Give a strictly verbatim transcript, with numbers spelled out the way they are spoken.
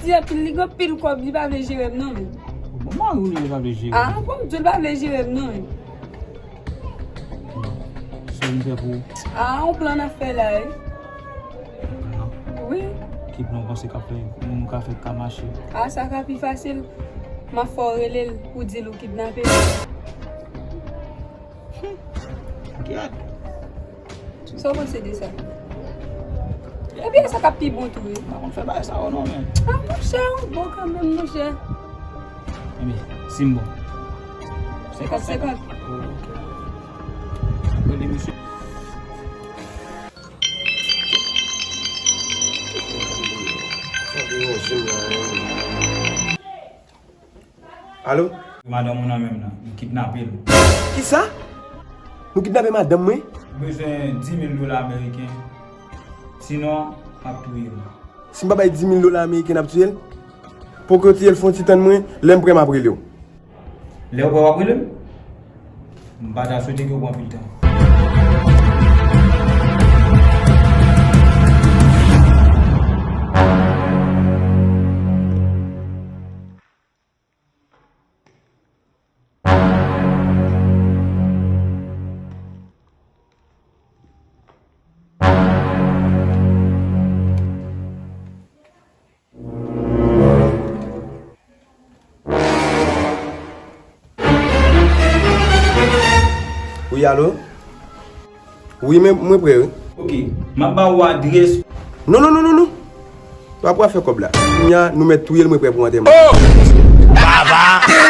Li anpil, li gen anpil kòb, li pa vle jere m non, men. Bon, mari w li pa vle jere. Ah, bon, m di w l pa vle jere m non, men. Sa m fè pou ou? Ah, yon plan n ap fè la, wi. Plan? Wi. Ki plan w panse k ap fè, nou ka fè k ka mache? Ah, sa ka pi fasil. M ap fè w rele l pou di l ou kidnape. Gad. Sa w panse de sa? Ebyen, sa k ap pi bon tou, wi. M pa konn fè bagay sa yo non, men. Ah, monchè, ou bon kanmenm, monchè. Ebyen, si m bon. Senkant senkant. Oh, ok. Rele misye. Alo? Madanm ou nan men m nan, nou kidnape l. Kisa? Nou kidnape madanm mwen? M bezwen dis mil dola ameriken. Sinon, m ap touye l. Si m pa bay dis mil dola ameriken, n ap tiye l? Poko tiye l, fè yon ti tann mwen, lè m prè, m ap rele w. Lè w prè, w ap rele m? M pa ta swete ke w pran anpil tan. Wi, alo? Wi, mwen, mwen prè, wi. Ok, m ap ba ou adrès. Non, non, non, non, non. Pa pou afè kòb la. Kounya, nou mèt touye l, mwen prè pou antèman. Oh! Baba!